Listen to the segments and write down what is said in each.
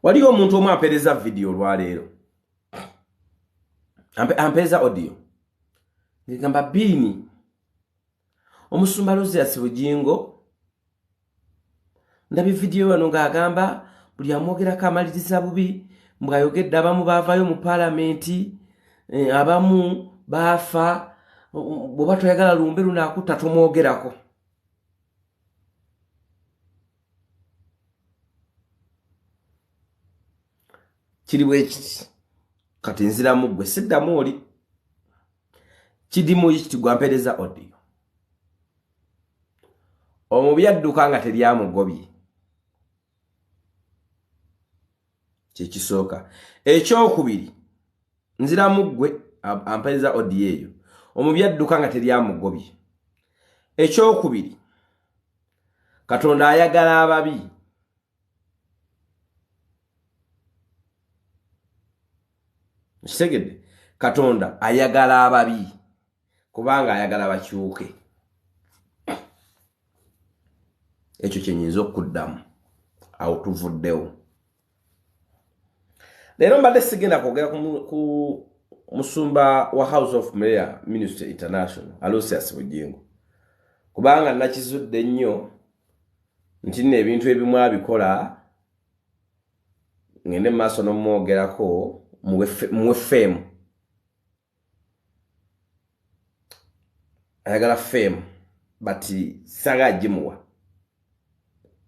Waliwo omuntu omu ampeereza vidiyo olwaleero, ampeereza audio, ngegamba Biini, omusumba Luzias Bugingo, ndabye vidiyo wano ng'agamba buli amwogerako amaliriza bubi, mbw'ayogedde abamu baavayo mu paalamenti, abamu baafa, bw'oba toyagala lumbe lunaakutta tomwogerako. Kiri bwe kiti, kati nziramu ggwe, siddamu oli, kidimu kiti gwampeereza audio. Omubi adduka nga teryamugobye, kyekisooka. Ekyokubiri, nziramu ggwe ampeereza audio eyo, omubi adduka nga teryamugobye. Ekyokubiri, Katonda ayagala ababi. Kitegedde, Katonda ayagala ababi kubanga ayagala bakyuke. Ekyo kyenyinza okuddamu awo tuvuddewo. Leero mbadde sigenda kwogera ku musumba wa House of Prayer Ministry International Aloysius Bugingo, kubanga nakizudde nnyo nti nno ebintu ebimu abikola. Ngende mu maaso n'omwogerako muwe fame, ayagala fame, but saga agimuwa,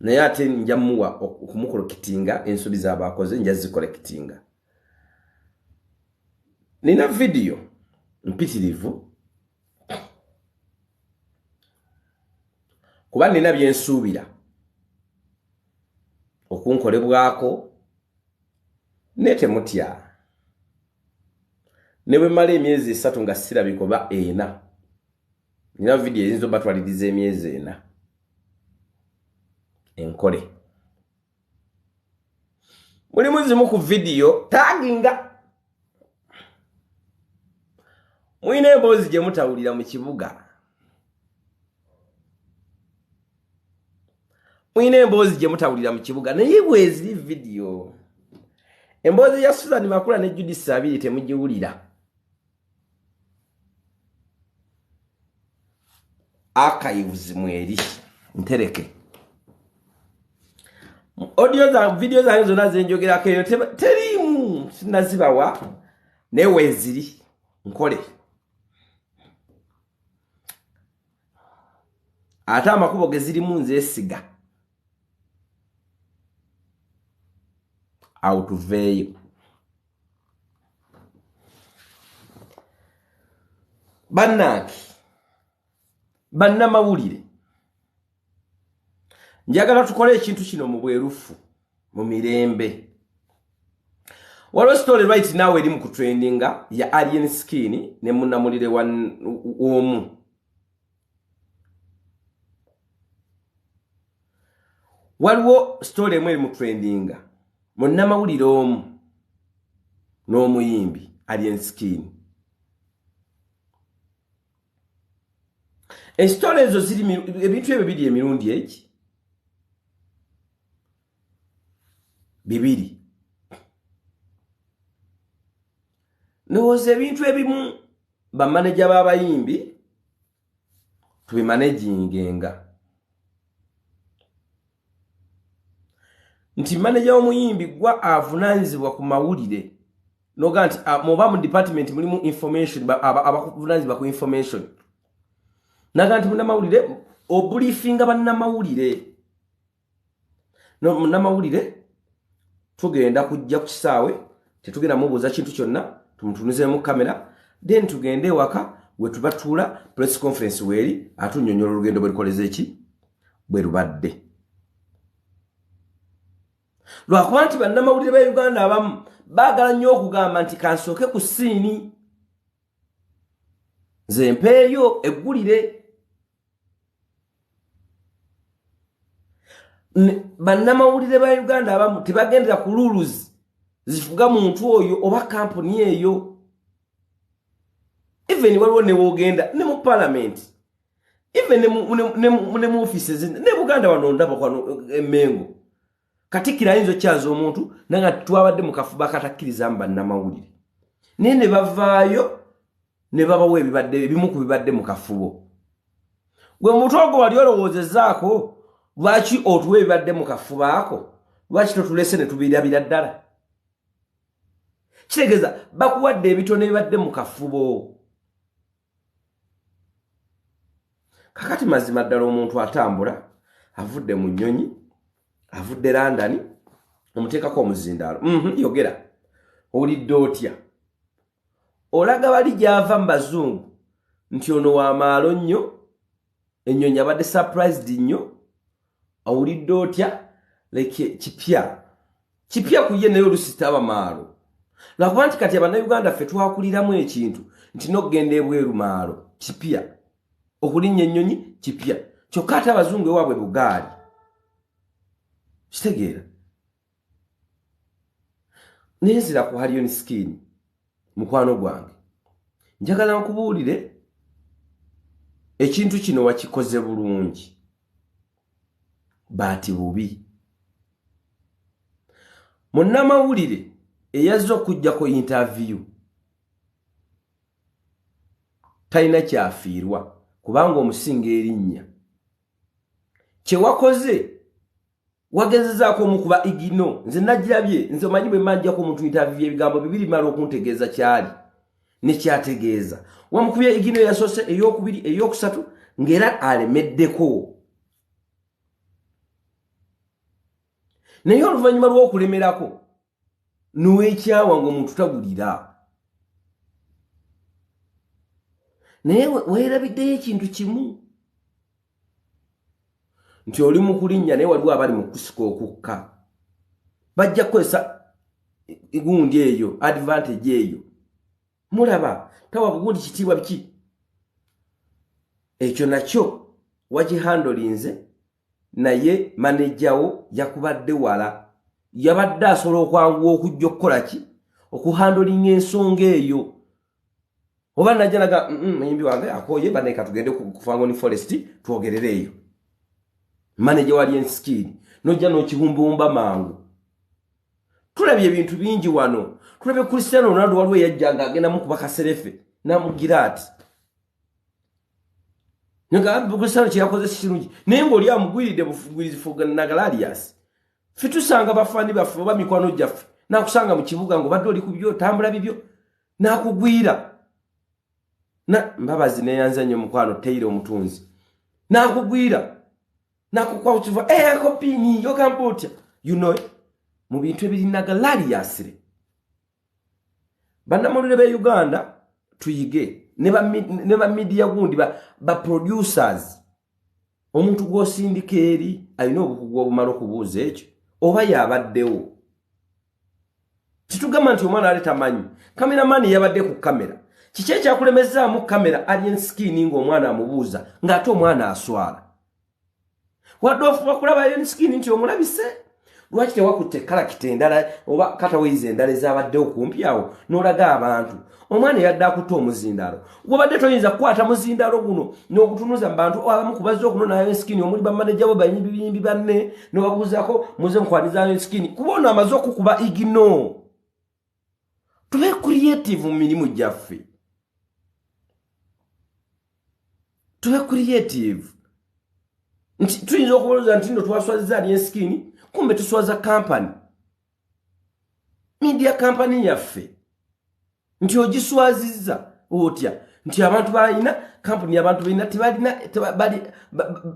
naye ate nja muwa okumucorrectinga ensobi z'aba akoze, nja zicorrectinga. Nina vidiyo mpitirivu kuba nina byensuubira okunkolebwako, naye temutya, ne bwe mmala emyezi 3 nga sirabika oba 4, nina vidiyo eyinza obatwaliriza emyezi 4 enkole. Mulimu zimu ku vidiyo taginga mulina emboozi gye mutawulira mu kibuga, mulina emboozi gye mutawulira mu kibuga, naye bweziri vidiyo. Emboozi ya Susan Makula ne Judith Sabiri temugiwulira. Archives mweri ntereke audio za video zange zonna zenjogerako eyo teriimu, sinazibawa, naye weeziri nkole. Ate amakubo ge zirimu nzeesiga, awo tuveeyo. Bannange bannamawulire, njagala tukole ekintu kino mu bwerufu, mu mirembe. Waliwo story right now eri mu kutrendinga ya Alien Skin ne munnamulire omu. Waliwo story emu eri mu trendinga, munnamawulire omu n'omuyimbi Alien Skin. Esitole ezo ziri, ebintu ebyo biri emirundi egi bibiri. Ndowooza ebintu ebimu bamaneja b'abayimbi tubimanagingenga nti maneja w'omuyimbi gwa avunaanyizibwa ku mawulire, noga nti muba mu department mulimu information, abavunaanyizibwa ku information, naga nti munnamawulire obriefinga bannamawulire. No, munnamawulire tugenda kujja ku kisaawe, tetugenda mubuuza kintu kyonna, tumutunuzeemu kamera, then tugende ewaka we tuba tuula, press conference weeri, atunnyonnyola olugendo bwe lukoleza eki bwe lubadde. Lwakuba nti bannamawulire ba Uganda abamu baagala nnyo okugamba nti kansooke ku scene, nze mpeeyo eggulire. Bannamawulire ba Uganda abamu tebagendera ku rules zifuga muntu oyo oba kampuni eyo. Even waliwo newoogenda ne mu parliament, even ne mu offices ne Buganda wano, ndaba kwano Emengo. Katikkiro ayinza okyaza omuntu nanga twabadde mu kafubo akatakkirizamu bannamawulire, naye ne bavaayo ne babawa ebibadde ebimu ku bibadde mu kafubo. Gwe mutwe ogwo wali olowoozezaako lwaki otuwa ebibadde mu kafubo ako? Lwaki totulese ne tubirabira ddala? Kitegeeza bakuwadde ebitono ebibadde mu kafubo. Kakati mazima ddala omuntu atambula avudde mu nnyonyi, avudde London, omuteekako omuzindaalo. Yogera owulidde otya? Olaga bali gy'ava mu bazungu nti ono wamaalo nnyo, ennyonyi abadde surprised nnyo, owulidde otya? Like kipya kipya ku ye, naye olusi taba maalo. Lwakuba nti kati Abannayuganda ffe twakuliramu ekintu nti n'okugenda ebweru maalo kipya, okulinnya ennyonyi kipya, kyokka ate abazungu ewaabwe bugaali. Kitegeera nenzira ku Alien Skin. Mukwano gwange, njagala nkubuulire ekintu kino. Wakikoze bulungi, baati bubi. Munnamawulire eyazze okugjako interview talina kyafiirwa, kubanga omusinga erinnya. Kyewakoze, wagezezaako omukuba ignore. Nze nagirabye. Nze omanyi bwe manjako omuntu interview, ebigambo bibiri mala okuntegeeza kyali nekyategeeza. Wamukubye ignore eyasoose, eyokubiri, eyokusatu, ng'era alemeddeko. Naye oluvannyuma lw'okulemerako niweekyawa ng'omuntu tawulira, naye weerabiddeyo ekintu kimu nti oli mu kulinnya, naye waliwo abali mu kusika okukka. Bajja kukozesa gundi eyo, advantage eyo. Mulaba tawa bugundi kitiibwa biki. Ekyo nakyo wagihandolinze, naye manejawo yakubadde wala, yabadde asobola okwanguwa okujja okukola ki, okuhandolinga ensonga eyo. Oba najja naga, muyimbi wange akoye baneka, tugende ku Fangone Forest twogerere eyo." Manager wa Alien Skin nojja n'okiwumbawumba mangu. Tulabye ebintu bingi wano. Tulabye Cristiano Ronaldo, waliwo eyajja nga agenda mukuba kaselfie namugira ati Cristiano kyeyakoze si kirungi, naye ng'oli amugwiridde bugwirizi nagalalias. Ffe tusanga bafaani baffe oba mikwano gyaffe, nakusanga mu kibuga ng'obadde oli ku byo, otambula bibyo, nakugwira na Mbabazi. Neyanza nnyo mukwano Teire omutunzi. Nakugwira nakukwaukiva akopini yogamba otya, mu bintu ebirinagalaliasire. Bannamawulire b'e Uganda tuyige ne ba media gundi ba producers. Omuntu gw'osindika eri alina obukugu obumala okubuuza ekyo oba yabaddewo. Titugamba nti omwana ali tamanyi. Cameraman yabadde ku kamera. Kiki ekyakulemezaamu kamera Alien Skin ng'omwana amubuuza, ng'ate omwana aswala? Wadde ofuba kulaba Alien Skin nti omulabise, lwaki tewakutte character endala oba cutaways endala ezabaddewo kumpi awo n'olaga abantu omwana eyadde akutte omuzindalo? Gwobadde toyinza kukwata muzindalo guno n'ogutunuza mu bantu abamu kubazza okunona Alien Skin, omuli bamaneja bo, bayimbi banne, n'obabuuzako, "Muze mukwaniza Alien Skin," kuba ono amaze okukuba ignore. Tube creative mu mirimu gyaffe, tube creative nti tuyinza okubalooza nti nno twaswaziza Alien Skin, kumbe tuswaza company, media company yaffe. Nti ogiswazizza otya nti abantu balina kampuni, abantu balina tebalina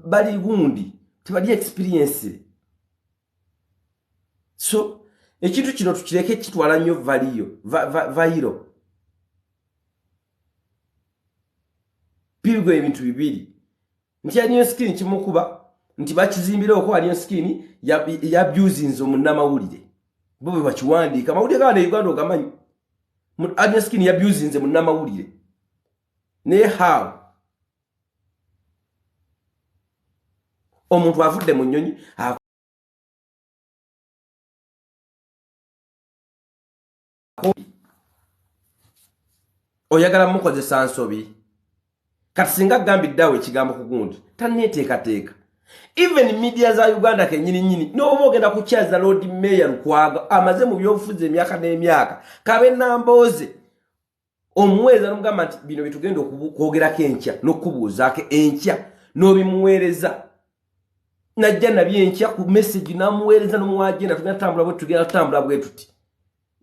bali gundi, tebali experience. So ekintu kino tukireke, kitwala nnyo valiyo viral. Birigo ebintu bibiri nti Alien Skin kimukuba nti bakizimbira oko. Alien Skin yabusinze omunnamawulire, bo bwe bakiwandiika. Amawulire gana e Uganda ogamanyi. Alien Skin yabusinze munnamawulire, naye how? Omuntu avudde mu nnyonyi oyagala mukozesa nsobi. Kati singa agambiddeawo ekigambo ku gundi, tanneeteekateeka. Even media za Uganda kenyini nyini n'oba ogenda kukyaza Lord Mayor Lukwago amaze mu byobufuzi emyaka n'emyaka, kabe Nambooze omuweereza n'omugamba nti bino bye tugenda okwogerako enkya n'okubuuzaako enkya, n'obimuweereza najja nabyo enkya ku message n'amuweereza n'omuwa agenda, tugenda tutambula bwe tugenda tutambula bwe tuti.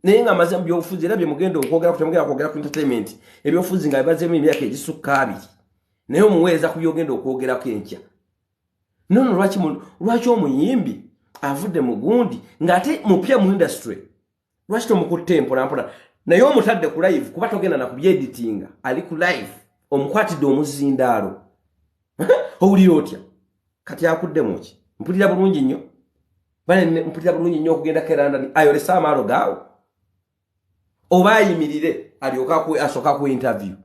Naye nga amaze mu byobufuzi era bye mugenda okwogerako, temugenda kwogera ku entertainment, ebyobufuzi nga bibazeemu emyaka egisukka 2, naye omuweereza ku by'ogenda okwogerako enkya. Nono lwaki omuyimbi avudde mu gundi ng'ate mupya mu industry, lwaki tomukutte mpola mpola naye omutadde ku live, kuba togenda na kubyeditinga, ali ku live omukwatidde omuzindaalo owulira otya? Kati akuddemu ki? Mpulira bulungi nnyo bane, mpulira bulungi nnyo okugenda ke London ayolese amaalo gaawo oba ayimirire alyoke asooka ku interview.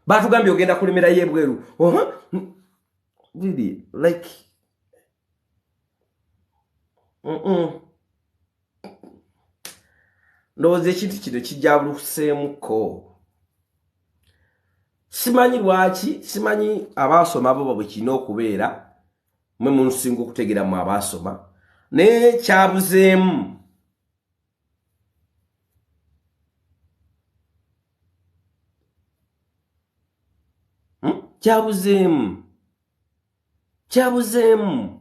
Batugambye ogenda kulemerayo ebweru. Really, like, ndowooza ekintu kino kijabuluseemuko. Simanyi lwaki, simanyi abaasoma bo bwe kirina okubeera, mwe munsinga okutegeera mu abaasoma, naye kyabuzeemu. Kyabuzeemu. Kyabuzeemu.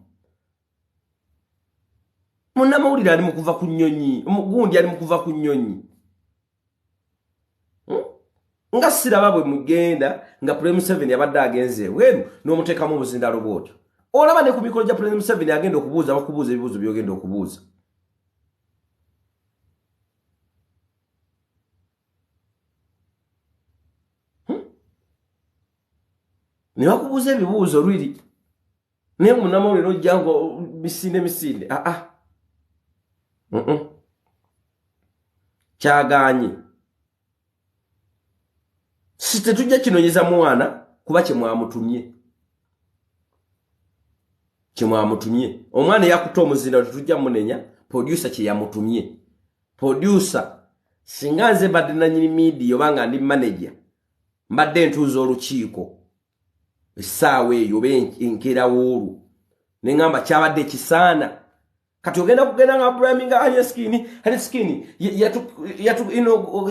Munnamawulire ali mu kuva ku nnyonyi, omugundi ali mu kuva ku nnyonyi. Nga siraba bwe mugenda nga President Museveni abadde agenze ebweru n'omuteekamu obuzindaalo bw'otyo. Olaba ne ku mikolo gya President Museveni agenda okubuuza, bakubuuza ebibuuzo by'ogenda okubuuza. Ne bakubuuza ebibuuzo lwiri. Naye munnamawulire ojja nga misinde misinde. Kyagaanye. Si tetujja kinonyeza mwana kuba kye mwamutumye. Kye mwamutumye. Omwana eyakutte omuzinda tetujja munenya, producer kye yamutumye. Producer, singa nze mbadde nannyini media oba nga ndi manager, mbadde ntuuza olukiiko essaawa eyo oba enkeera w'olwo, ne ŋŋamba kyabadde kisaana. Kati ogenda kugenda nga Abraham nga Alien Skin, Alien Skin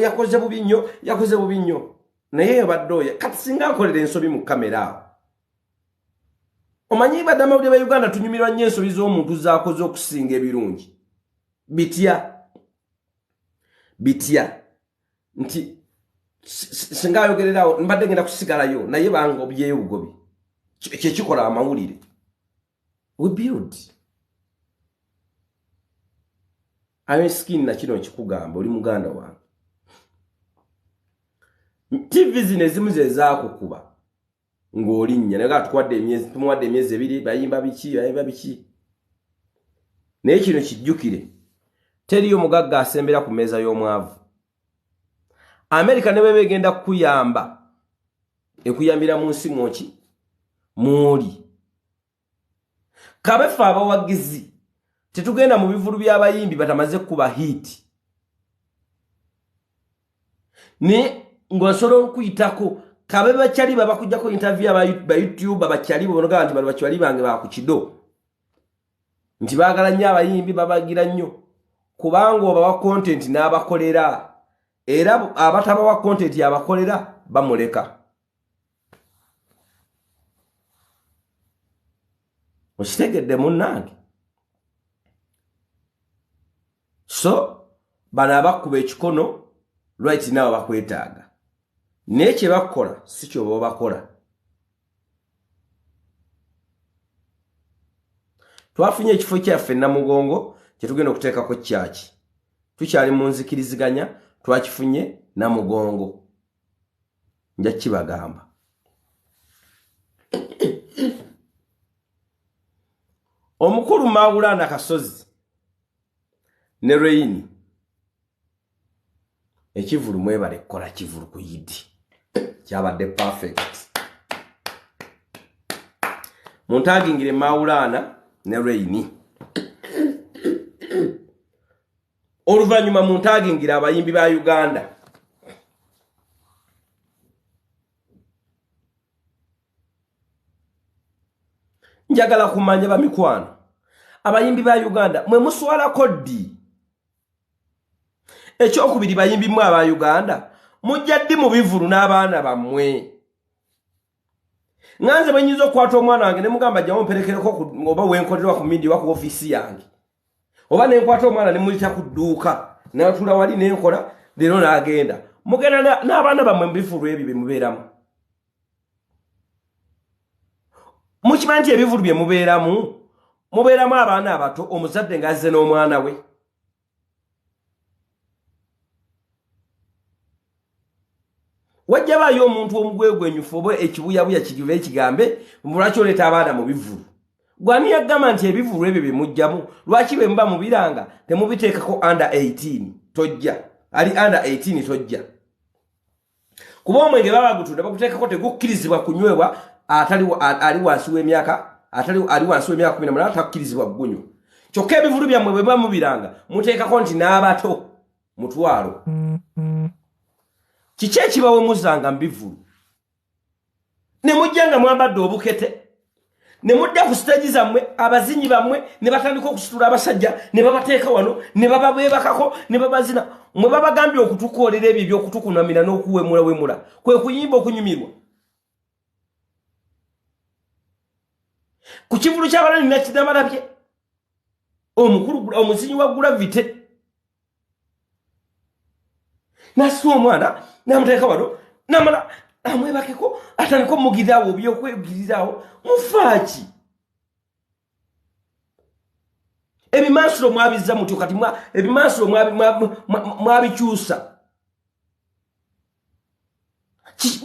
yakoze bubi nnyo, yakoze bubi nnyo. Naye obadde oyo, kati singa nkolera ensobi mu kamera awo. Omanyi bannamawulire ba Uganda tunyumirwa nnyo ensobi z'omuntu z'akoze okusinga ebirungi. Bitya? Bitya? Nti singa ayogererawo mbadde ngenda kusigalayo naye banga obyeyo bugobi. Kye kikola amawulire. We build. Alien Skin na kino nkikugamba oli muganda wange. TV zino ezimu ze zaakukuba ng'olinnya naye nga tukuwadde emyezi, tumuwadde emyezi 2, bayimba biki, bayimba biki. Naye kino kijjukire, teriyo mugagga asembera ku mmeeza y'omwavu. Amerika ne bw'eba egenda kukuyamba, ekuyambira mu nsi mwoki mw'oli. Kabe ffe abawagizi tetugenda mu bivulu by'abayimbi batamaze kukuba hit. Ne ng'osobola okuyitako kabe bakyali babakujjako interview ba YouTube abakyali bo bonoga nti bano bakyali bange ba ku kido. Nti baagala nnyo abayimbi babagira nnyo kubanga obawa content n'abakolera, era abatabawa content abakolera bamuleka. Okitegedde munnange? So bano abakuba ekikono right now bakwetaaga, naye kye bakola si kyoba bakola. Twafunye ekifo kyaffe Namugongo kye tugenda okuteekako kyaki, tukyali mu nzikiriziganya, twakifunye Namugongo, nja kibagamba. Omukulu Maulana Kasozi ne Reini ekivulu mwebale kukola kivulu ku Yidi kyabadde perfect. Muntagingire Maulana ne Reini, oluvannyuma muntagingire abayimbi ba Uganda. Njagala kumanya bamikwano, abayimbi ba Uganda mwe muswalako ddi? Ekyokubiri, bayimbi mwe aba Uganda mujja ddi mu bivulu n'abaana bammwe? Nganze bwe nnyinza okukwata omwana wange ne mugamba jjawo mperekereko oba wenkolerwa ku media oba ku ofiisi yange, oba ne nkwata omwana ne muyita ku dduuka n'atuula wali ne nkola leero n'agenda. Mugenda n'abaana bammwe mu bivulu ebyo bye mubeeramu. Mukimanyi nti ebivulu bye mubeeramu, mubeeramu abaana abato, omuzadde ng'azze n'omwana we. Wajja baayo omuntu omugwegwenyufu oba ekibuyabuya kigive ekigambe lwaki oleeta abaana mu bivulu. Gwani yagamba nti ebivulu ebyo bye mujjamu lwaki bwe muba mubiranga temubiteekako under 18 tojja, ali under 18 tojja. Kuba omwenge baba gutunda baguteekako tegukkirizibwa kunywebwa atali ali wansi w'emyaka, atali ali wansi w'emyaka 18 takkirizibwa kugunywa. Kyokka ebivulu byammwe bwe muba mubiranga muteekako nti n'abato mutwalo. Kiki ekibawemuzanga mu bivulu? Ne mujja nga mwambadde obukete, ne mudda ku siteegi zammwe, abazinyi bammwe ne batandika okusitula abasajja ne babateeka wano ne bababeebakako ne babazina. Mwe babagambye okutukoolera ebyo eby'okutukunamira n'okuwemulawemula, kwe kuyimba okunyumirwa. Ku kivulu ky'abalani nakinabalabye omukulu omuzinyi wa Gravity nasitula omwana namuteeka wano namala amwebakeko atandika omugirirawo ebyokwegirirawo. Mufaaki ebimansulo mwabizza mutyo kati ebimansulo mwabikyusa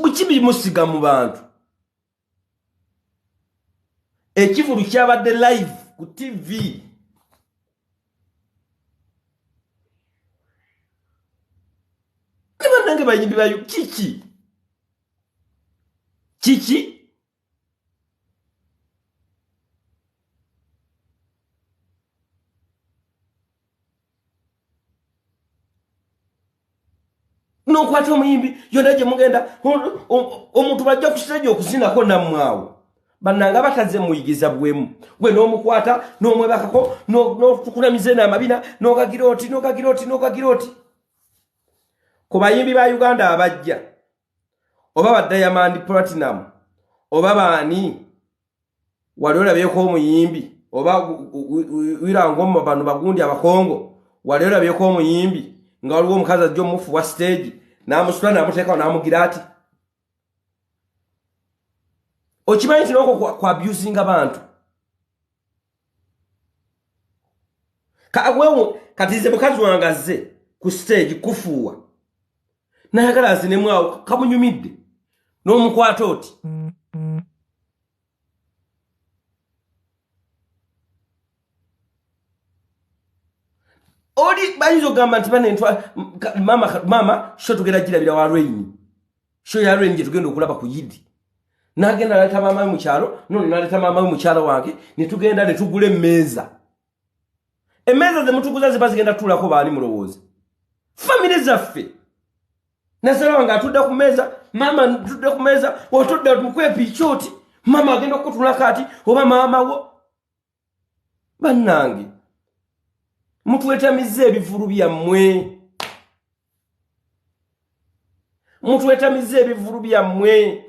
bukibi musiga mu bantu. Ekivulu kyabadde live ku TV. Ne bannange bayimbi bayo kiki kiki? N'okwata omuyimbi yonna gye mugenda, omuntu bajja ku siteegi okuzinako nammwe awo. Bannange abataze muyigiza bwemu, gwe n'omukwata n'omwebakako n'otukunamiza eno amabina n'ogagira oti n'ogagira oti n'ogagira oti. Ku bayimbi ba Uganda abajja oba ba Diamond Platinum oba baani, wali olabyeko omuyimbi oba wirangoma bano bagundi abakongo, wali olabyeko omuyimbi nga waliwo omukazi ajja omufu wa siteegi n'amusitula n'amuteekawo n'amugira ati? Okimanyi nti n'okwo ku abusinga bantu. Kati nze mukazi wange azze ku siteegi kufuuwa nayagala azinemu awo kamunyumidde n'omukwata oti. Oli bayinza okugamba nti bane mama, mama show tugenda girabira wa Rain, show ya Rain gye tugenda okulaba ku Yidi. Nagenda naleeta maama we mu kyalo, nono naleeta maama we mukyala wange ne tugenda ne tugula emmeeza. Emmeeza ze mutuguza ziba zigenda tutuulako baani mulowooza? Famire zaffe. Nazala wange atudde ku mmeeza, maama atudde ku mmeeza, otudde mukwepiiki oti, maama agenda okukutunulako ati oba maama wo. Bannange mutwetamizza ebivulu byammwe, mutwetamizza ebivulu byammwe.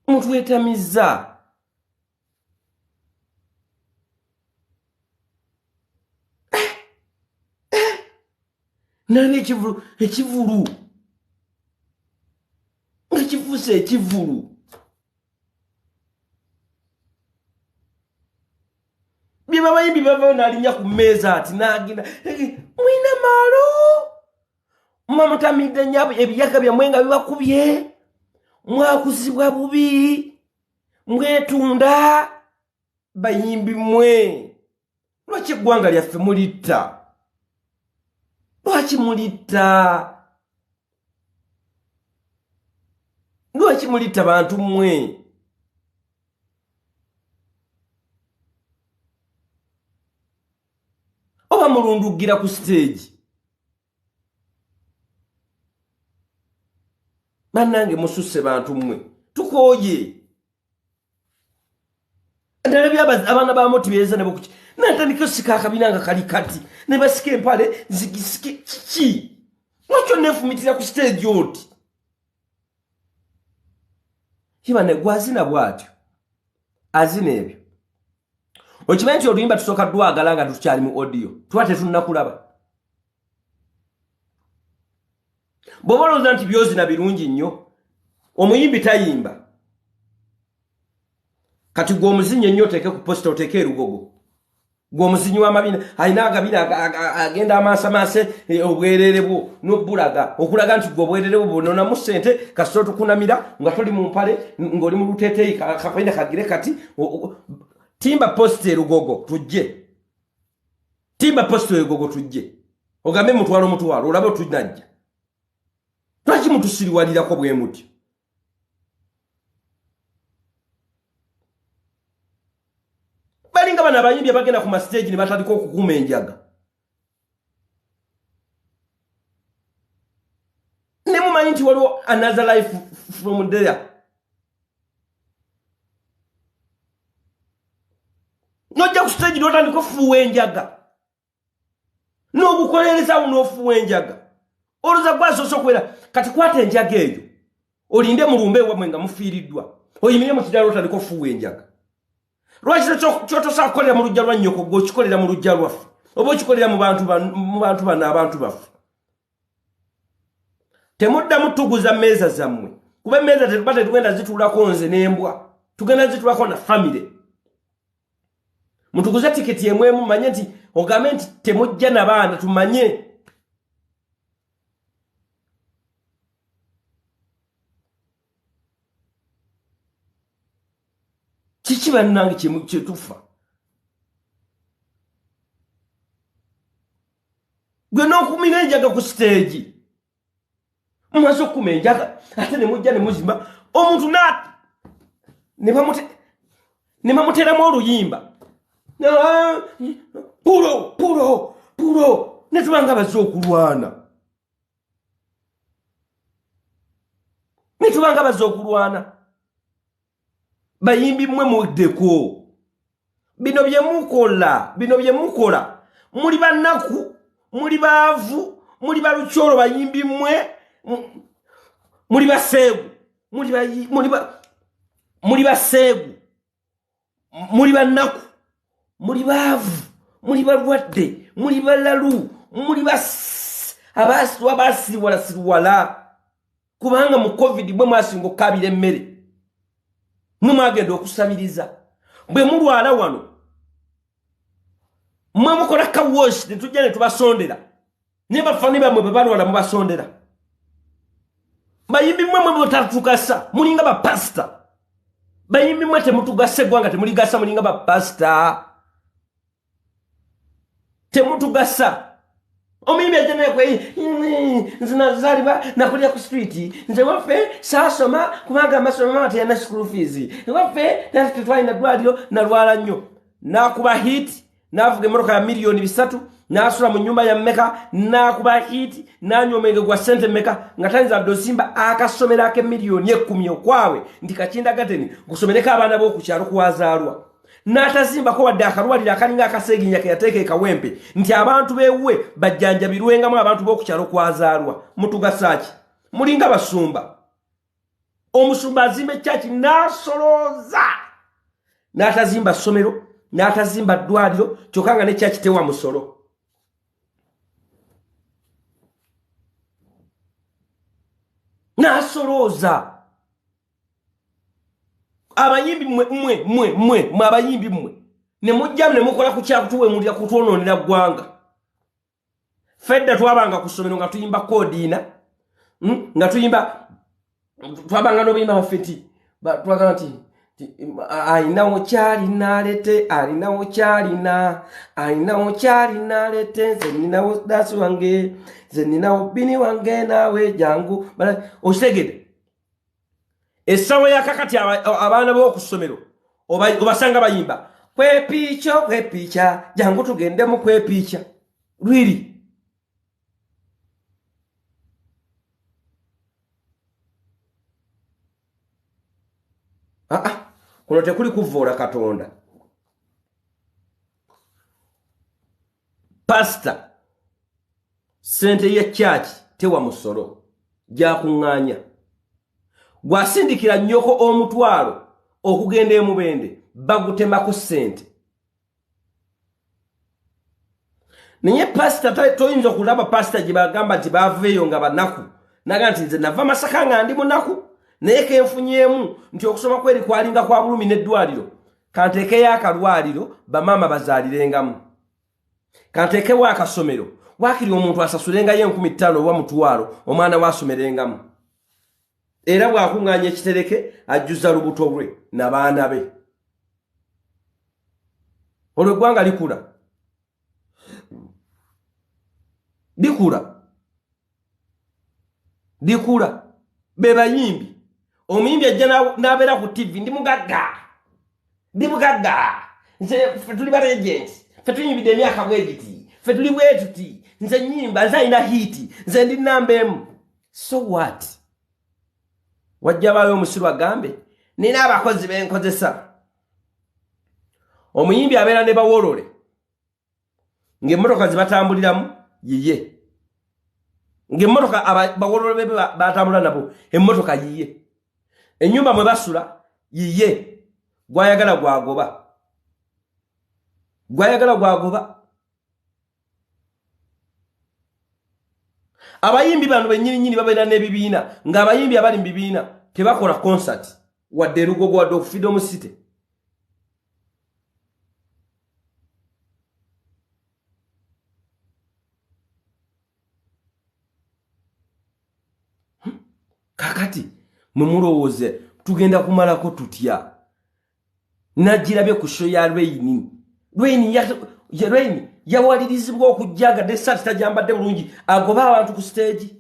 Mutwetamizza. Nani ekivulu, ekivulu nga kifuuse ekivulu. Bye babayimbi bavayo n'alinnya ku mmeeza ati n'agenda mwina maalo mwamutamidde nnyo ebiyaga byammwe nga bibakubye, mwakuzibwa bubi, mwetunda. Bayimbi mmwe, lwaki eggwanga lyaffe mulitta? Lwaki mulitta? Lwaki mulitta bantu mmwe? Oba mulundugira ku stage. Bannange mususse bantu mmwe. Tukooye. Ndalabye abaana ba Moti beeza ne bokuki. Natandika osika akabina nga kali kati. Ne basika empale zigisike kiki. Lwaki onneefumitira ku stage oti? Kiba ne gwazina bw'atyo. Azina ebyo. Okimanyi nti oluyimba tusooka dwagala nga tukyali mu audio. Tuba tetunnakulaba. Bw'oba olowooza nti by'ozina birungi nnyo, omuyimbi tayimba. Kati gwe omuzinyi ennyo oteeke ku posita oteeke erugogo. Gwe omuzinyi w'amabina alina agabina agenda amaasamase obwerere bwo n'obbulaga okulaga nti gwe obwerere bwo bunonamu ssente kasita otukunamira nga toli mu mpale ng'oli mu luteeteeyi kakwenda kagire kati timba posita erugogo tujje. Timba posita erugogo tujje. Ogambe mutwalo mutwalo olabe otunajja. Lwaki mutusiriwalirako bwe mutyo? Balinga bano abayimbi abagenda ku masiteegi ne batandika okukuma enjaga. Ne mumanyi nti waliwo another life from there. N'ojja ku siteegi n'otandika ofuuwa enjaga. N'ogukolereza n'ofuuwa enjaga. Olowooza gwasoose okubeera kati kwata enjaga eyo olinde mulumbe ewammwe nga mufiiriddwa oyimirire mu kidaala otandika ofuuwa enjaga. Lwaki kyotosobola kukolera mu luggya lwa nnyoko gwe okikolera mu luggya lwaffe oba okikolera mu bantu bano abantu baffe? Temuddamu tuguza mmeeza zammwe kuba emmeeza tetuba tetugenda zituulako nze n'embwa, tugenda zituulako na famire. Mutuguze tiketi emu emu manye nti ogambe nti temujja na baana tumanye. Kiki bannange kye tufa? Gwe n'okumira enjaga ku siteegi. Mumaze okukuma enjaga ate ne mujja ne muzimba omuntu ne bamuteeramu oluyimba. Pulo pulo pulo ne tuba nga bazze okulwana. Ne tuba nga bazze okulwana. Bayimbi mmwe muddeko. Bino bye mukola, bino bye mukola. Muli bannaku, muli baavu, muli balukyolo bayimbi mmwe, muli baseegu, muli baseegu, muli bannaku, muli baavu, muli balwadde, muli balalu, muli abasiruwala. Kubanga mu COVID bwe mwasinga okukaabira emmere. Mwe mwagenda okusabiriza. Bwe mulwala wano, mwe mukola ka wash ne tujja ne tubasondera. Ne bafani bammwe bwe balwala mubasondera. Bayimbi mmwe mwe mutatukasa, mulinga bapasita. Bayimbi mmwe temutugasa eggwanga temuligasa, mulinga bapasita. Temutugasa. Omuyimbi ajja naye kwe, nze nazaalibwa nakulira ku street, nze waffe saasoma kubanga amasomero mama teyalina school fees, waffe tetwalina ddwaliro nalwala nnyo. N'akuba hit, n'avuga emmotoka ya 3,000,000, n'asula mu nnyumba ya mmeka, n'akuba hit, n'anywa omwenge gwa ssente mmeka, nga tayinza dde osimba akasomero ak'emiliyoni 10 okwabwe nti Kakinda Garden gusomereko abaana b'oku kyalo kwazaalwa. N'atazimbako wadde akalwaliro akalinga akaseeginya ke yateeka e Kawempe nti abantu b'ewuwe bajjanjabirwengamu abantu b'oku kyalo kwazaalwa. Mutugasa ki? Mulinga basumba. Omusumba azimba ekyaki n'asolooza. N'atazimba ssomero, n'atazimba ddwaliro, kyokka nga n'ekyaki tewa musolo. N'asolooza. Abayimbi mmwe, mmwe, mmwe, mmwe, mmwe abayimbi mmwe. Ne mujja ne mukola ku kyakutuwemulira kutwonoonera ggwanga. Fedda twabanga ku ssomero nga tuyimba koodiina, nga tuyimba, twabanga n'obuyimba baffe nti, twagala nti, alinawo kyalina alete, alinawo kyalina, alinawo kyalina alete, nze nninawo ddaasi wange, nze nninawo bbini wange naawe jangu. Okitegedde? Essaawa ya kakati abaana b'oku ssomero obasanga bayimba kwepiica kwepiica jangu tugende mu kwepiica. Really? Kuno tekuli kuvvoola Katonda. Pastor, sente ya church tewa musolo gyakuŋŋaanya. Gwasindikira nnyoko omutwalo okugenda emubende bagutemako sente. Naye pastor toyinza okulaba pastor gye bagamba nti baveeyo nga banaku. Naga nti nze nava Masaka nga ndi munaku naye kenfunyeemu nti okusoma kweri kwalinga kwa bulumi n'eddwaliro. Kanteekeyo akalwaliro bamaama bazaalirengamu. Kanteekewo akasomero waakiri omuntu asasulengayo 5,000 oba 5,000 omwana we asomerengamu. Era bw'akuŋŋaanya ekitereke ajjuza lubuto lwe n'abaana be. Olwo eggwanga likula. Likula. Likula. Be bayimbi. Omuyimbi ajja n'abeera ku TV ndi mugagga. Ndi mugagga. Nze ffe tuli ba agents. Ffe tuyimbidde emyaka bwe giti. Ffe tuli bwe tuti. Nze nnyimba, nze alina hit. Nze ndi namba emu. So what? Wajja baayo omusiru agambe nina abakozi benkozesa. Omuyimbi abeera ne bawolole ng'emmotoka ze batambuliramu yiye. Ng'emmotoka bawolole be batambula nabo emmotoka yiye. Ennyumba mwe basula yiye. Gwayagala gwagoba. Gwayagala gwagoba. Abayimbi bano bennyini babeera n'ebibiina ng'abayimbi abali mu bibiina tebakola concert wadde erugogo wadde okufiida omusite. Kakati mwe mulowooze tugenda kumalako tutya? Nagirabye ku show ya Reign. Reign yawalirizibwa okujja nga n'essaati tagyambadde bulungi agoba abantu ku stage.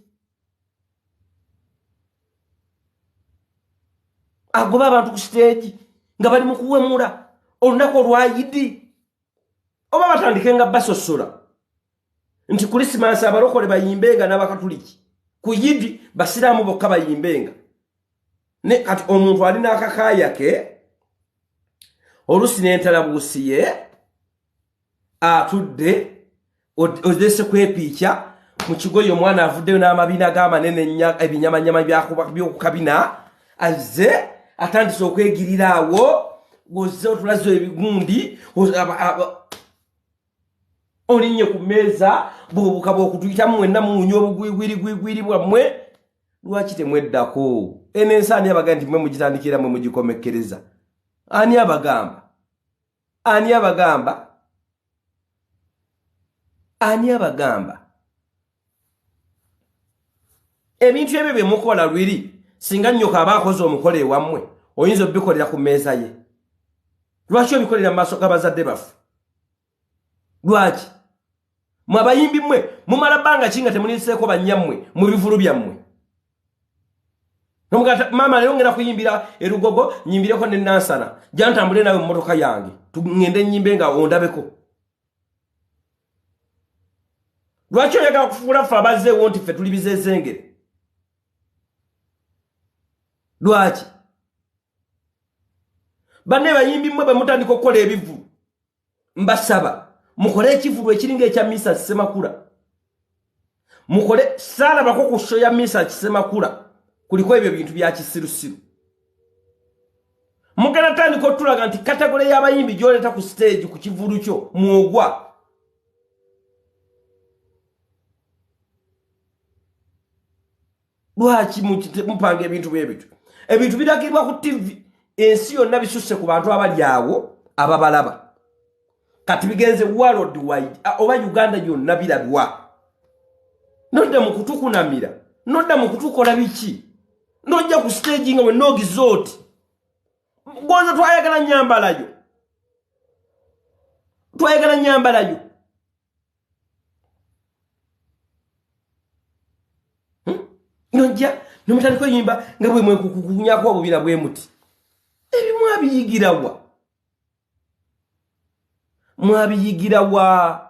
Agoba abantu ku stage nga bali mu kuwemula olunaku olwa Idi. Oba batandike nga basosola nti Krisimansi abalokole bayimbenga n'abakatuliki, ku Idi basiraamu bokka bayimbenga. Ne kati omuntu alina akakaaya ke oluusi n'entalabuusi ye atudde ozese kwepiikya mu kigoye omwana avuddeyo n'amabina g'amanene ebinyamanyama by'okukabina azze atandise okwegirira awo ozze otulaze ebigundi olinnye ku mmeeza bw'obuka bw'okutuyitamu mwenna muwunya obugwigwirigwigwiri bwammwe. Lwaki temweddako? Eno ensi ani abagamba nti mmwe mugitandikira mmwe mugikomekkereza? Ani abagamba? Ani abagamba? Ani abagamba? Ebintu ebyo bye mukola lwiri singa nnyoko aba akoze omukolo ewammwe oyinza obikolera ku mmeeza ye. Lwaki obikolera mu maaso g'abazadde baffe? Lwaki? Mwe abayimbi mmwe mumala bbanga ki nga temuliiseeko bannyammwe mu bivulu byammwe? Nomugata mama leero ngenda kuyimbira erugogo nyimbireko ne Nansana jantambule nawe mu mmotoka yange tugende nnyimbe nga ondabeko. Lwaki oyagala kufuula ffe abazzeewo nti ffe tuli bizezengere? Lwaki? Banne bayimbi mmwe bwe mutandika okukola ebivulu mbasaba mukole ekivulu ekiringa ekya Misa Ssemakula. Mukole saalabako ku show ya Misa Ssemakula kuliko ebyo bintu bya kisirusiru. Mugenda tandika otulaga nti kategole y'abayimbi gy'oleeta ku stage ku kivulu kyo mwogwa. Lwaki mupanga ebintu bwe bityo? Ebintu biragibwa ku TV ensi yonna bisusse ku bantu abali awo ababalaba. Kati bigenze world wide oba Uganda yonna birabwa. Nodda mu kutukunamira, nodda mu kutukola biki? Nojja ku stage nga wenna ogize oti. Gonza twayagala nnyambalayo. Twayagala nnyambalayo. Nojja nomutandika oyimba nga bwe mwekukunyako obubira bwe muti. Ebyo mwabiyigira wa? Mwabiyigira wa?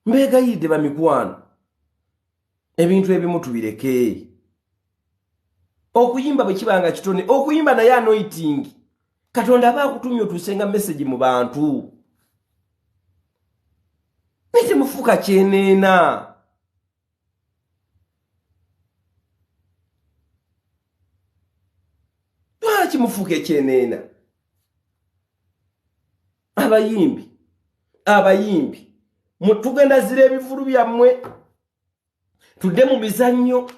Mbeegayidde bamikwano, ebintu ebimu tubireke. Okuyimba bwe kibanga kitone, okuyimba naye anointing. Katonda aba akutumye otuusenga message mu bantu. Naye temufuuka kyeneena. Lwaki mufuuka ekyeneena? Abayimbi, abayimbi, tugenda zira ebivulu byammwe, tudde mu mizannyo,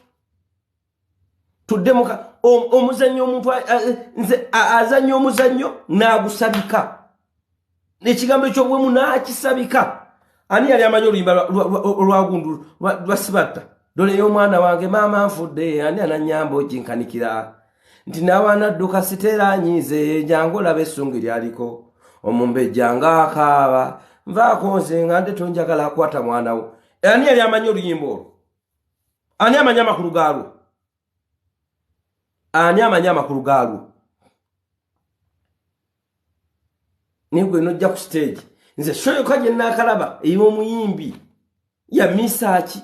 tudde mu omuzannyo. Omuntu nze azannya omuzannyo n'agusabika, ekigambo eky'obuwemu n'akisabika. Ani yali amanyi oluyimba olwagundu lwa Sibatta? Dole y'omwana wange maama nfudde, ani anannyamba oginkanikira? Nti n'abaana dduka siteera nyiize, jangu olaba essungi lyaliko. Omumbejja ng'akaaba, nvaako nze nga nde tonjagala akwata mwana wo. Ani yali amanyi oluyimba olwo? Ani amanyi amakulu gaalwo? Ani amanyi amakulu gaalwo? Naye gwe nojja ku stage, nze show yokka gye naakalaba ey'omuyimbi ya Misaaki.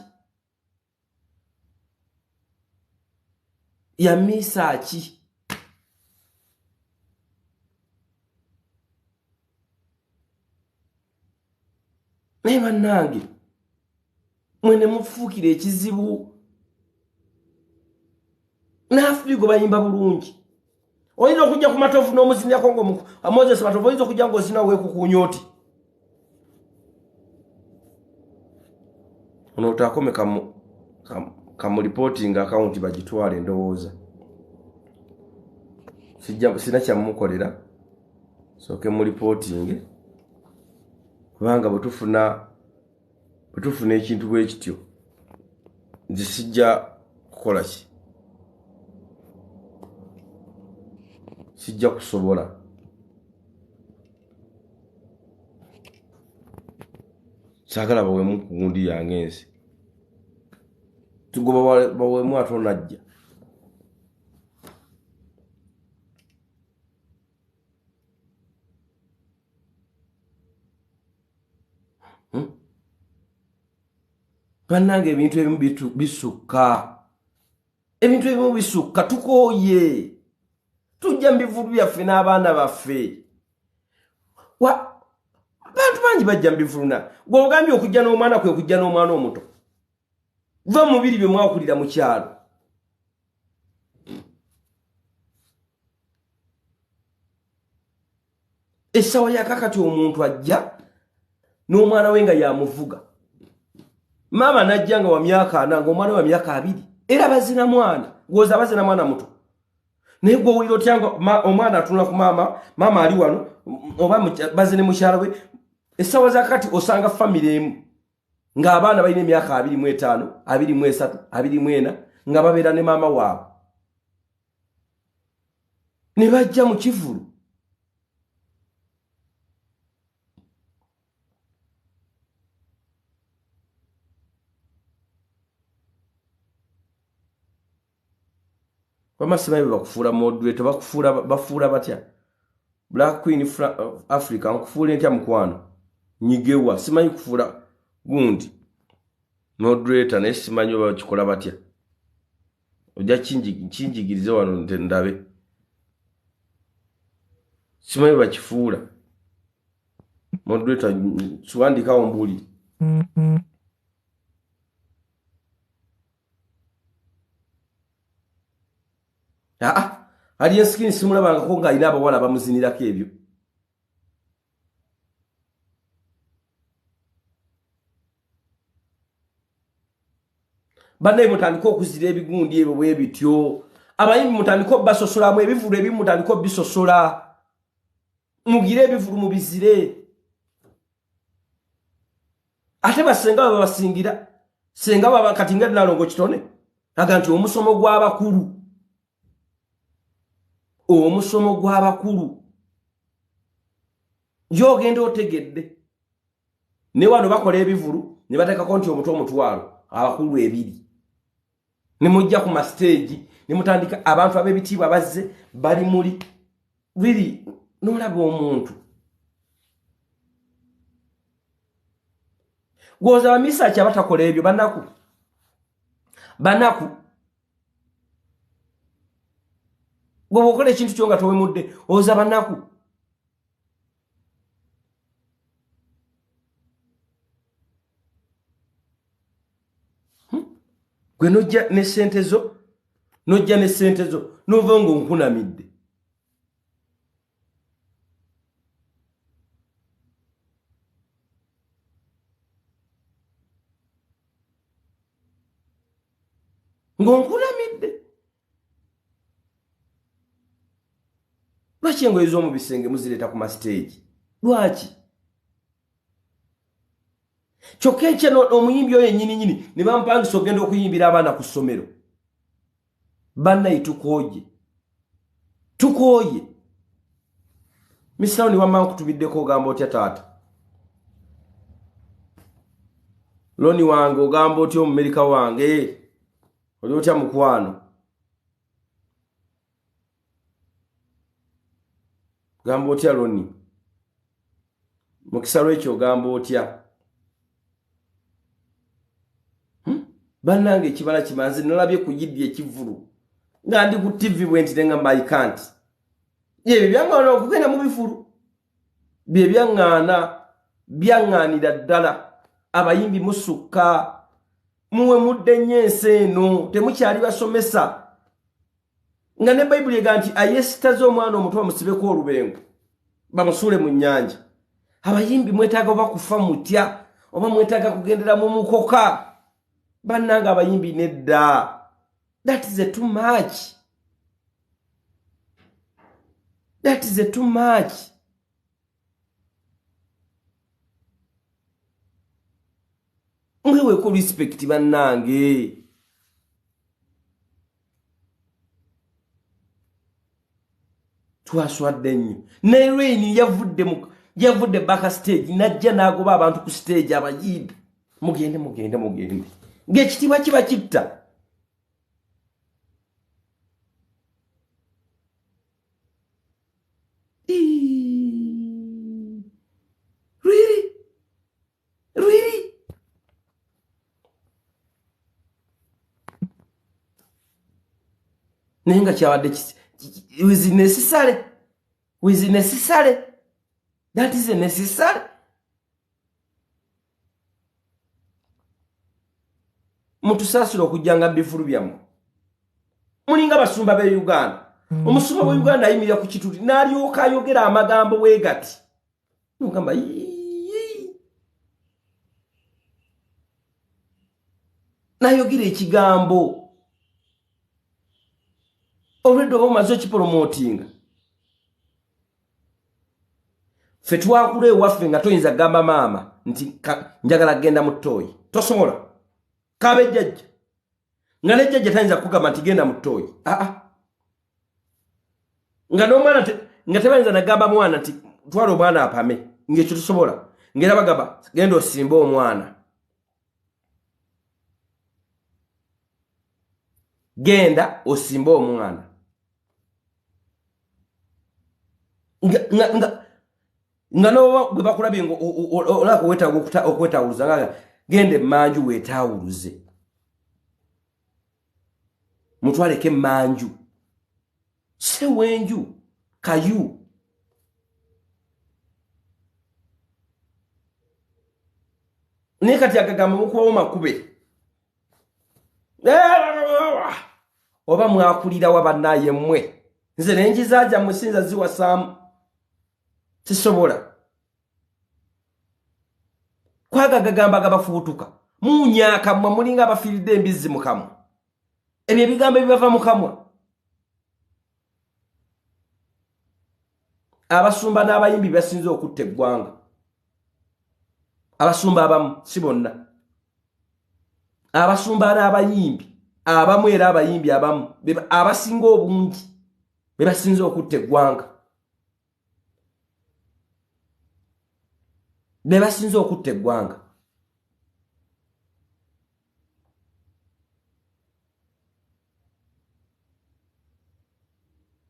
Ya Misaaki. Naye bannange mwe ne mufuukira ekizibu. N'Afirigo bayimba bulungi. Oyinza okujja ku Matovu n'omuzinirako nga Moses Matovu, oyinza okujja ng'ozina weekukuunya oti. Ono otaakome kamulipootinga akawunti bagitwale ndowooza. Sina kyamukolera, sooke mulipootinge kubanga bwe tufuna ekintu bwe kityo nze sijja kukola ki, sijja kusobola. Saagala bawemu ku gundi yange ensi tugoba bawemu ate onajja. Bannange ebintu ebimu bisukka, ebintu ebimu bisukka, tukooye. Tujja mu bivulu byaffe n'abaana baffe. Bantu bangi bajja mu bivulu na gwe ogambye okujja n'omwana kwe kujja n'omwana omuto. Va mu mubiri bye mwakulira mu kyalo. Essaawa ya kakati omuntu ajja n'omwana we nga yamuvuga. Maama n'ajja nga wa myaka 4 ng'omwana we wa myaka 2 era bazina mwana, gwoza bazina mwana muto. Naye gwe owulira otya nga omwana atunula ku maama, maama ali wano oba bazine mukyala we. Essaawa za kakati osanga famire emu ng'abaana balina emyaka 25, 23, 24 nga babeera ne maama waabwe. Ne bajja mu kivulu. Wamma simanyi bwe bakufuula moderator, bafuula batya? Black Queen Africa, nkufuula entya mukwano? Nyigewa, simanyi kufuula gundi moderator, naye simanyi oba bakikola batya. Ojja kinjigirize wano ndabe. Simanyi bakifuula moderator, siwandikawo mbuulire. Aa, Alien Skin simulabangako ng'alina abawala abamuzinirako ebyo. Bannaye mutandike okuzira ebigundi ebyo bwe bityo. Abayimbi mutandike obbasosolamu ebivulu ebimu, mutandike obbisosola. Mugire ebivulu mubizire. Ate basenga baba basingira, senga baba kati nga Nalongo Kitone aga nti omusomo gw'abakulu, omusomo gw'abakulu gy'ogenda otegedde. Ne wano bakola ebivulu ne bateekako nti omuto omutwalo, abakulu 2. Ne mujja ku masiteegi ne mutandika abantu ab'ebitiibwa bazze bali muli biri, n'olaba omuntu. Gwoza bamisaki abatakola ebyo banaku. Banaku. Gwe bw'okola ekintu kyo nga towemudde, oza banaku. Gwe nojja ne ssente zo, nojja ne ssente zo, n'ova ng'onkunamidde. Ng'onkunamidde. Lwaki engoye z'omu bisenge muzireeta ku masiteegi? Lwaki? Kyokka enkya omuyimbi oyo ennyini nnyini ne bamupangisa okugenda okuyimbira abaana ku ssomero. Bannaye tukooye. Tukooye. Mr. Loni wamma nkutumiddeko ogamba otya taata? Loni wange ogamba otya Omumerika wange? Oli otya mukwano? Gamba otya Loni? Mukisa lwekyo ogamba otya? Bannange ekibala kimanzi nalabye ku yiddi ekivvulu nga ndi ku TV bwe nti nenga I can't. Ebyo byaŋŋaana okugenda mu bivvulu. Bye byaŋŋaana, byaŋŋaanira ddala. Abayimbi musukka, muwemudde nnyo ensi eno, temukyali basomesa. Nga ne Bayibuli egamba nti ayesitaza omwana omuto bamusibeko olubengo, bamusuule mu nnyanja. Abayimbi mwetaaga oba kufa mutya, oba mwetaaga kugendera mu mukoka. Bannange abayimbi nedda. That is a too much. That is a too much. Mweweeko respect bannange. Twaswadde nnyo. Ne Rain yavudde back stage n'ajja n'agoba abantu ku stage abayimbi. Mugende, mugende, mugende. Ng'ekitiibwa kiba kitta. Really? Really? Naye nga kyabadde was necessary. Was necessary. That is necessary. Mutusaasire okujjanga mu bivvulu byammwe. Mulinga basumba b'e Uganda. Omusumba w'e Uganda ayimirira ku kituuti n'alyoka ayogera amagambo bwe gati. N'ogamba, yii. N'ayogera ekigambo. Olwedde oba omaze okipolomootinga. Ffe twakula ewaffe nga toyinza kugamba maama nti njagala kugenda mu ttooyi. Tosobola. Kabe jjajja. Nga ne jjajja tayinza kugamba nti genda mu ttooyi. Aa. Nga n'omwana nga tebayinza nagamba mwana nti twala omwana apame. Ng'ekyo tosobola. Ng'era bagamba genda osimbe omwana. Genda osimbe omwana. Nga n'oba gwe bakulabye nga olaba weetaaga okwetaawuluza, nga genda emmanju weetaawuluze. Mutwaleko emmanju. Ssewenju, kayu. Naye kati agagamba mukubawo makube. Oba mwakulira wa bannaye mmwe. Nze ne njizaaja mmwe siyinza ziwasaamu. Sisobola. Kwaga agagamba agabafubutuka. Muwunya akamwa mulinga abafiiridde embizzi mu kamwa. Ebyo ebigambo ebibava mu kamwa. Abasumba n'abayimbi basinze okutta eggwanga. Abasumba abamu, si bonna. Abasumba n'abayimbi abamu era abayimbi abamu abasinga obungi be basinze okutta eggwanga. Be basinze okutta eggwanga.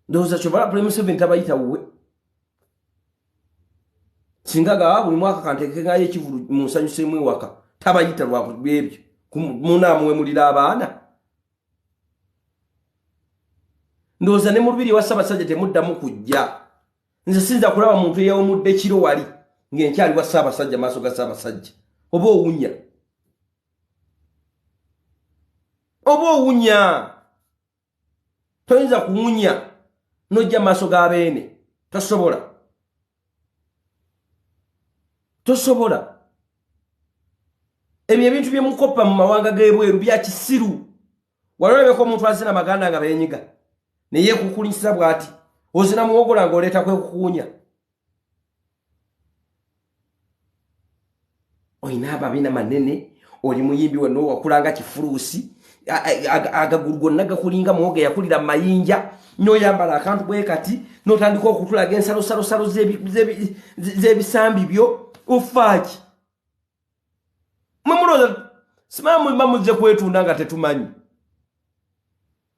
Ndowooza kyova President Museveni tabayita wuwe. Singa gaba buli mwaka kanteekengayo ekivvulu mu nsanyuseemu ewaka. Tabayita lwa ebyo munaamuwemulira abaana. Ndowooza ne mu lubiri wa Ssaabasajja temuddamu kujja. Nze siyinza kulaba muntu eyawemudde kiro wali ng'enkyali wa Ssaabasajja, maaso ga Ssaabasajja. Oba owunya, oba owunya, toyinza kuwunya n'ojja maaso ga Beene. Tosobola, tosobola. Ebyo ebintu byemukopa mu mawanga g'ebweru bya kisiru. Wali olabeko omuntu azina maganda nga beenyiga neyekukulisa bw'ati? Ozina muwogola ng'oleeta kwekukuunya. Olina ababina manene, oli muyimbi wenna, owakulanga kifuluusi, agagulu gonna gakulinga muwogo yakulira mu mayinja, noyambala akantu bwe kati notandika okutulaga ensalosalosalo z'ebisambi byo. Ofaaki? Mwe mulowooza simanyi muzze kwetunda nga tetumanyi.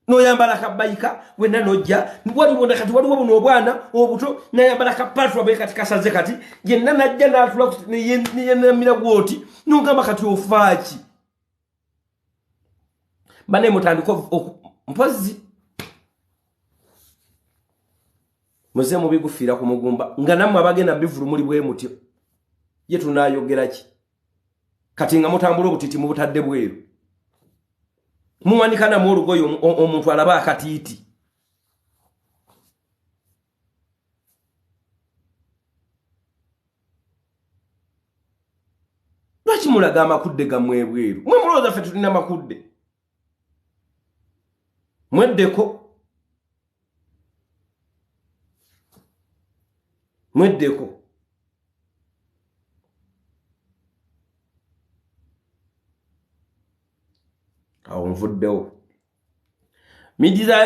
Noyambala kabayika wenna nojja waliwo. Kati waliwo buno obwana obuto, nayambala kapatwa bwe kati kasaze, kati yenna najja natula neyenamira gwoti, nogamba kati ofaaki? Bane mutandika mpozi muze mubigufiira ku mugumba nga nammwe abagenda mubivulu muli bwe mutyo. Ye tunayogera ki kati nga mutambula obutiti mubutadde bweru, muwanika namu olugoye, omuntu alaba akatiiti? Lwaki mulaga amakudde gammwe ebweru? Mwe mulowooza ffe tulina makudde? Mweddeko, mweddeko. Awo nvuddewo.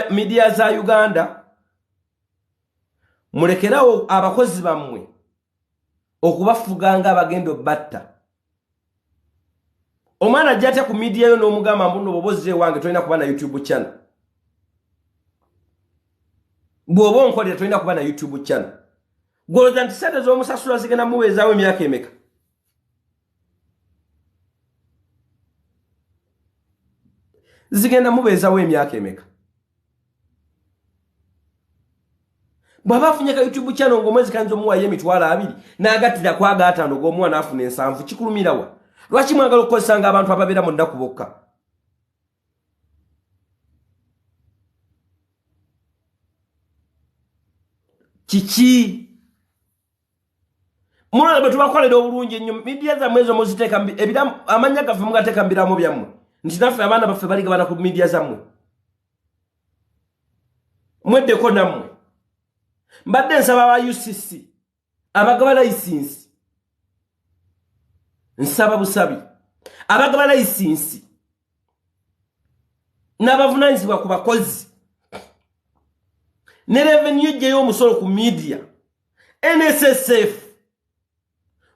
Media za Uganda, mulekerawo abakozi bammwe okubafuga nga abagenda obbatta. Omwana ajja atya ku media yo n'omugamba mbu nno bw'oba ozze ewange tolina kuba na YouTube channel, bw'oba onkolera tolina kuba na YouTube channel? Gwolowooza nti sente z'omusasula zigenda muweezaawo emyaka emeka? Zigenda mubeezawo emyaka emeka? Bw'aba afunye ka YouTube channel ng'omwezi kayinza omuwayo 20,000 n'agattira ku agaataano g'omuwa n'afuna 70, kikulumirawa? Lwaki mwagala okukozesanga abantu ababeera mu nnaku bokka? Kiki mulala bwe tubakolera obulungi ennyo? Media zammwe ezo muziteeka amannya gaffe mugateeka mu biraamo byammwe nti naffe abaana baffe baligabana ku media zammwe. Mweddeko nammwe. Mbadde nsaba aba UCC abagaba layisinsi, nsaba busabi abagaba layisinsi n'abavunanyizibwa ku bakozi ne revenue ejjayo omusolo ku media, NSSF,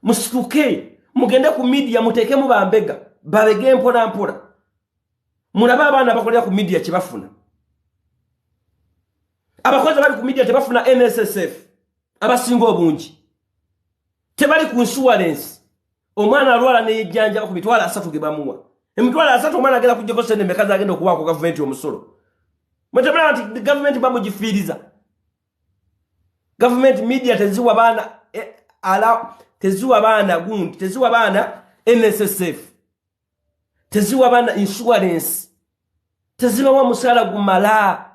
musituke mugende ku media muteekemu bambega babege mpola mpola, mulabe abaana bakolera ku media kyebafuna. Abakozi abali ku media tebafuna NSSF, abasinga obungi tebali ku insurance. Omwana alwala neyejjanjaba ku 30,000 ge bamuwa. 30,000 omwana agenda kujjako sente meka zagenda okuwaako gavumenti omusolo? Mwetemulaba nti gavumenti bamugifiiriza? Gavumenti media teziwa baana ala teziwa baana gundi, teziwa baana NSSF, teziwa baana insurance, tezibawa musaala gumala.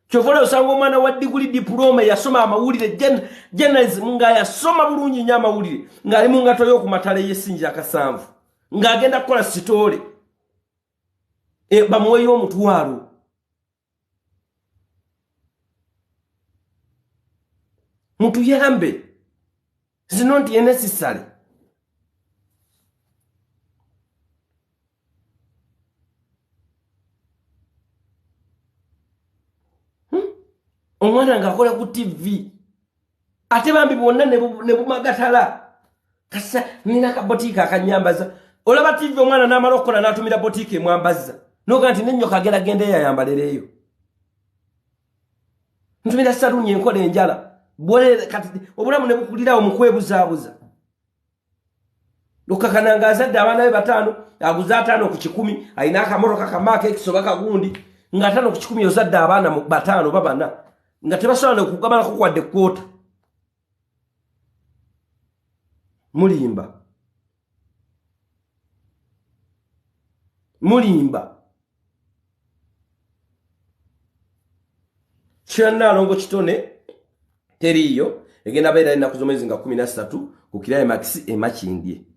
Kyova olaba osanga omwana wa diguli, diploma, yasoma amawulire, journalism, nga yasoma bulungi nnyo amawulire, ng'ali mu ngato y'okumatala eyesinja akasanvu, ng'agenda kukola sitoole bamuweyo 100,000. Mutuyambe zino nti necessary. Omwana ng'akola ku TV ate bambi bwonna ne bumagatala kasa nina kabotiika akanyambaza. Olaba TV, omwana n'amala okukola n'atumira botiika emwambaza, noga nti nenyoka agenda genda eyayambalereeyo, ntumira saluuni enkola enjala. Kati obulamu ne bukulirawo mu kwebuzaabuza. Okakana nga azadde abaana be 5, aguze 5 ku 100, alina akamotoka kamaaka ekisoba kagundi, nga 5 ku 100 ozadde abaana 5 oba 4, nga tebasobola okugabanako kwadde kwota. Mulimba. Mulimba. Kyonna kitone teriiyo egenda beera ennaku z'omwezi nga 13 ku Climax e Makindye.